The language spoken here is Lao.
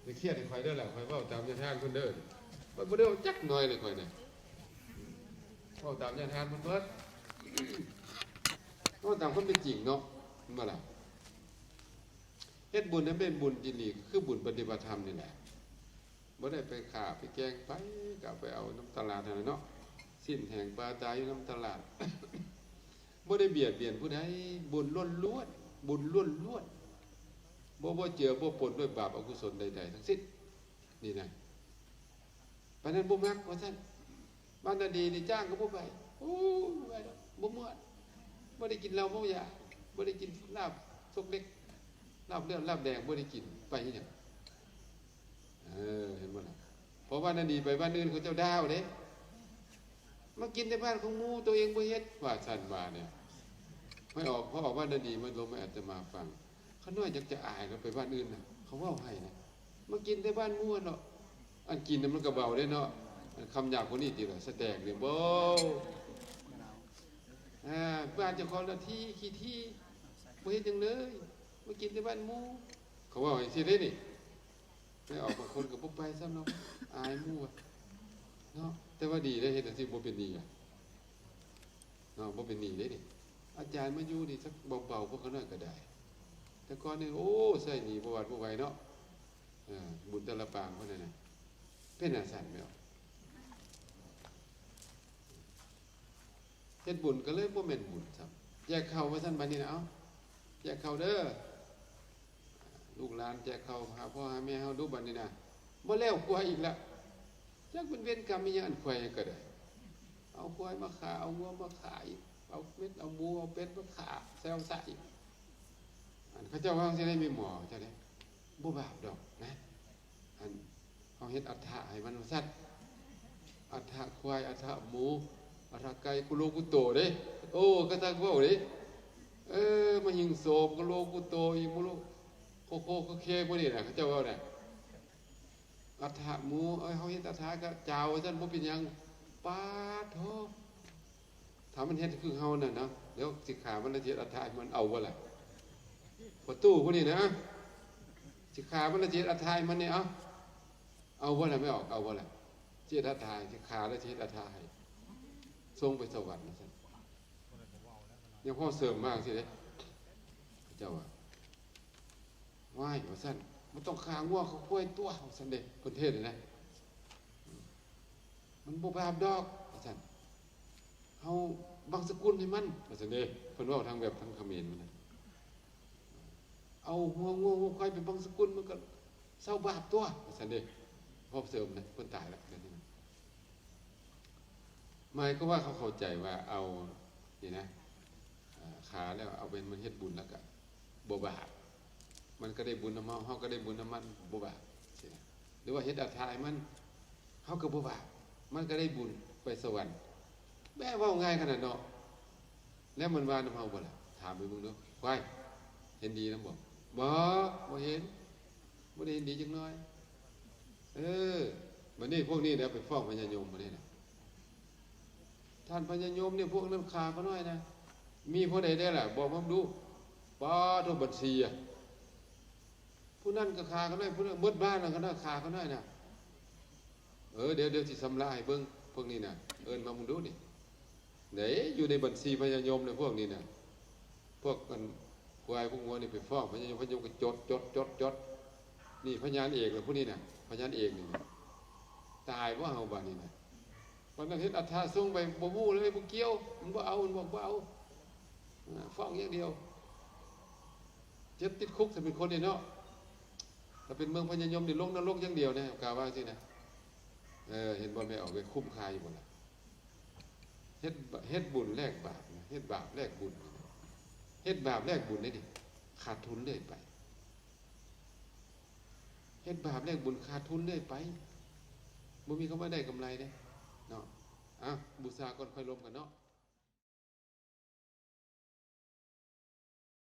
ຢ່າຄຽດໃຫ້ຂ້ອຍເດີລະ ຂ້ອຍເວົ້າຕາມຍາທ່ານເພິ່ນເດີ. ຂ້ອຍບໍ່ໄດ້ເວົ້າຈັກໜ້ອຍເລີຍ ຂ້ອຍນະ ເວົ້າຕາມຍາທ່ານເພິ່ນເບິດ ເວົ້າຕາມຄວາມເປັນຈິງເນາະ ແມ່ນບໍ່ລະ? ເຮັດບຸນໃຫ້ເປັນບຸນອີ່ຫຼີ ຄືບຸນປະຕິບັດທຳນີ້ແຫຼະ. ບໍ່ໄດ້ໄປຄ້າໄປແກ່ງໃຜ ກໍເອົາໄປເອົານຳຕະຫຼາດຫັ້ນແຫຼະເນາະ ຊີ້ນແຫ້ງປາຕາຍຢູ່ນຳຕະຫຼາດ ບໍ່ໄດ້ບຽດບຽນຜູ້ໃດ ບຸນລ້ວນໆ ບຸນລ້ວນໆ ບໍ່ ບໍ່ເຈືອບໍ່ປົນດ້ວຍບາບອະກຸສົນໃດໆທັງສິ້ນ ນີ້ນະ. ປານນັ້ນບໍ່ມັກວ່າຊັ້ນ ບ້ານນາດີນີ້ຈ້າງກໍບໍ່ໄປ ໂອ້ ບໍ່ໄປດອກ ບໍ່ມ່ວນ ບໍ່ໄດ້ກິນເຫຼົ້າເມົາຢາ ບໍ່ໄດ້ກິນລາບສົກເລັກ ລາບເລືອດລາບແດງ ບໍ່ໄດ້ກິນ ໄປເຮັດຫຍັງ? ເອີ ເຫັນບໍ່ລະ? ເພາະວ່ານາດີໄປບ້ານອື່ນ ເຂົາເຈົ້າດ່າເດ້ ມາກິນແຕ່ບ້ານຂອງໝູ່ ໂຕເອງບໍ່ເຮັດ ວ່າຊັ້ນວ່າແນວ. ໄປອອກ ພໍອອກບ້ານນາດີມາລົມໃຫ້ອາດຕະມາຟັງ ຂ້ານ້ອຍຢາກຈະອາຍນະ ໄປບ້ານອື່ນນະ ເຂົາເວົ້າໃຫ້ນະ ມາກິນແຕ່ບ້ານໝູ່ຫັ້ນເນາະ. ອັນກິນນະມັນກໍເບົາເດ້ເນາະ ຄຳຫຍາບພວກນີ້ຕິລະ ສະແຕກນີ້ ໂບ ອ່າ ບ້ານເຈົ້າຂອງນະທີ ຂີ້ທີ ບໍ່ເຮັດຫຍັງເລີຍ ມາກິນແຕ່ບ້ານໝູ່ ເຂົາເວົ້າຈັ່ງຊີ້ເດ້ນີ້. ໄປອອກ ບາງຄົນກໍບໍ່ໄປຊ້ຳເນາະ ອາຍໝູ່ເນາະ. ແຕ່ວ່າດີເດ້ ເຮັດຈັ່ງຊີ້ບໍ່ເປັນໜີ້ອະເນາະ ບໍ່ເປັນໜີ້ເດ້ນີ້. ອາຈານມາຢູ່ນີ້ ຈັກເບົາໆ ພວກຂ້ານ້ອຍກໍໄດ້ ແຕ່ກ່ອນນີ້ ໂອ້ ໃຊ້ໜີ້ບໍ່ຫວັດບໍ່ໄຫວເນາະ. ເອີ ບຸນແຕ່ລະປາງເພິ່ນນັ້ນນະ ເປັນຈັ່ງຊັ້ນແມ່ນບໍ່? ເຮັດບຸນກໍເລີຍບໍ່ແມ່ນບຸນຊ້ຳ ແຈກເຂົ້າວ່າຊັ້ນ ບາດນີ້ນະ ເອົາ ແຈກເຂົ້າເດີ ລູກຫຼານແຈກເຂົ້າຫາພໍ່ຫາແມ່ເຮົາດຸ ບາດນີ້ນະ ບໍ່ແລ້ວຄວາຍອີກລະ. ຈັກເປັນເວນກຳອີ່ຫຍັງ ອັນຄວາຍກໍໄດ້ ເອົາຄວາຍມາຂ້າ ເອົາງົວມາຂ້າອີກ ເອົາເປັດ ເອົາໝູ ເອົາເປັດມາຂ້າ ແຊວຊະອີກ. ອັນເຂົາເຈົ້າວ່າຈັ່ງຊີ້ເດ້ ແມ່ໝໍເຈົ້າເດ້ ບໍ່ບາບດອກນະ ອັນ ເຮົາເຮັດອັດຖະໃຫ້ມັນວ່າຊັ້ນ ອັດຖະຄວາຍ ອັດຖະໝູ ອັດຖະໄກ່ ຄຸໂລຄຸໂຕເດ້. ໂອ້ ກະຕັກເວົ້າເດ້ ເອີ ມະຫິງໂສ ຄຸໂລຄຸໂຕ ອີໂມໂລ ໂຄໂຄ ໂຄເຄ ພວກນີ້ນະ ເຂົາເຈົ້າເວົ້ານະ ອັດຖະໝູ ເອີ ເຮົາເຮັດອັດຖະກະຈາວວ່າຊັ້ນ ບໍ່ເປັນຫຍັງ. ປາດໂທ ຖ້າມັນເຮັດຄືເຮົານັ້ນນະ ດຽວຊິຂ້າມັນລະຊິເຮັດອັດຖະໃຫ້ມັນ ເອົາບໍ່ລະ? ພໍ່ຕູ້ຜູ້ນີ້ນະ ຊິຂ້າມັນລະຊິເຮັດອັດຖະໃຫ້ມັນນີ້ ເອົາ ເອົາບໍ່ລະ? ແມ່ອອກ ເອົາບໍ່ລະ? ຊິເຮັດອັດຖະໃຫ້ ຊິຂ້າລະຊິເຮັດອັດຖະໃຫ້ ສົ່ງໄປສະຫວັນວ່າຊັ້ນ. ຍັງພໍເສີມມາຈັ່ງຊີ້ເດ້ ເຂົາເຈົ້າວ່າ ວ້າຍ ວ່າຊັ້ນ ບໍ່ຕ້ອງຂ້າງົວຂ້າຄວາຍຕົວະ ວ່າຊັ້ນເດ້ ເພິ່ນເທດນະ ມັນບໍ່ບາບດອກ ວ່າຊັ້ນ ເຮົາບັງສະກຸນໃຫ້ມັນ ວ່າຊັ້ນເດ້. ເພິ່ນເວົ້າທາງແບບທາງຂະເໝນມັນນະ ເອົາຫົວງົວຫົວຄວາຍໄປບັງສະກຸນ ມັນກໍເຊົາບາບຕົວະ ວ່າຊັ້ນເດ້. ພໍເສີມນະ ເພິ່ນຕາຍລະ ດຽວນີ້ນະ ໝາຍຄວາມວ່າເຂົາເຂົ້າໃຈວ່າເອົານີ້ນະ ເອີ ຂ້າແລ້ວເອົາໄປມັນເຮັດບຸນແລ້ວກະບໍ່ບາບ ມັນກໍໄດ້ບຸນນຳເຮົາ ເຮົາກໍໄດ້ບຸນນຳມັນ ບໍ່ບາບຊີ້ນະ. ຫຼືວ່າເຮັດອັດຖະໃຫ້ມັນ ເຮົາກໍບໍ່ບາບ ມັນກໍໄດ້ບຸນໄປສະຫວັນ ແບບເວົ້າງ່າຍຂະໜາດເນາະ. ແລ້ວມັນວ່ານຳເຮົາບໍ່ລະ? ຖາມໄປເບິ່ງດູ ຄວາຍ ເຫັນດີນຳບໍ່? ບໍ່ ບໍ່ເຫັນ ບໍ່ໄດ້ເຫັນດີຈັກໜ້ອຍ. ເອີ ບັດນີ້ພວກນີ້ນະໄປຟ້ອງພະຍາຍົມບັດນີ້ນະ ທ່ານພະຍາຍົມນີ້ ພວກນັ້ນຂ້າຂ້ານ້ອຍນະ ມີຜູ້ໃດແດ່ລະ ບອກມາເບິ່ງດູ. ປາໂທ ບັນຊີອະ ຜູ້ນັ້ນກໍຂ້າຂ້ານ້ອຍ ຜູ້ນັ້ນໝົດບ້ານແລ້ວ ຂ້ານ້ອຍຂ້າຂ້ານ້ອຍນະ. ເອີ ດຽວ ດຽວຊິຊຳລະໃຫ້ເບິ່ງ ພວກນີ້ນະ ເອີ້ນມາເບິ່ງດູນີ້. ໃນ ຢູ່ໃນບັນຊີພະຍາຍົມເລີຍພວກນີ້ນະ ພວກອັນຄວາຍພວກງົວນີ້ໄປຟ້ອງພະຍາຍົມ ພະຍາຍົມກໍຈົດ ຈົດ ຈົດ ຈົດ. ນີ້ພະຍານເອກລະ ຜູ້ນີ້ນະ ພະຍານເອກນີ້ນະ. ຕາຍບໍ່ເຮົາບາດນີ້ນະ? ວັນນັ້ນເຮັດອັດຖະສົ່ງໄປ ບໍ່ຮູ້ເລີຍ ບໍ່ກ່ຽວ ມັນບໍ່ເອົາ ມັນບອກບໍ່ເອົາ ອາ ຟ້ອງຢ່າງດຽວ. ເຈັບຕິດຄຸກ ຖ້າເປັນຄົນນີ້ເນາະ ຖ້າເປັນເມືອງພະຍາຍົມນີ້ ລົງນະລົກຢ່າງດຽວນະ ກະວ່າຈັ່ງຊີ້ນະ. ເອີ ເຫັນບໍ່ແມ່ອອກເວີຍ ຄຸ້ມຄ່າຢູ່ບໍ່ລະ? ເຮັດ ເຮັດບຸນແລກບາບນະ ເຮັດບາບແລກບຸນນະ ເຮັດບາບແລກບຸນໄດ້ນີ້ ຂາດທຶນເລື້ອຍໄປ. ເຮັດບາບແລກບຸນຂາດທຶນເລື້ອຍໄປ ບໍ່ມີຄຳວ່າໄດ້ກຳໄລເດ້ເນາະ. ເອົາ ບູຊາກ່ອນ ຄ່ອຍລົມກັນເນາະ.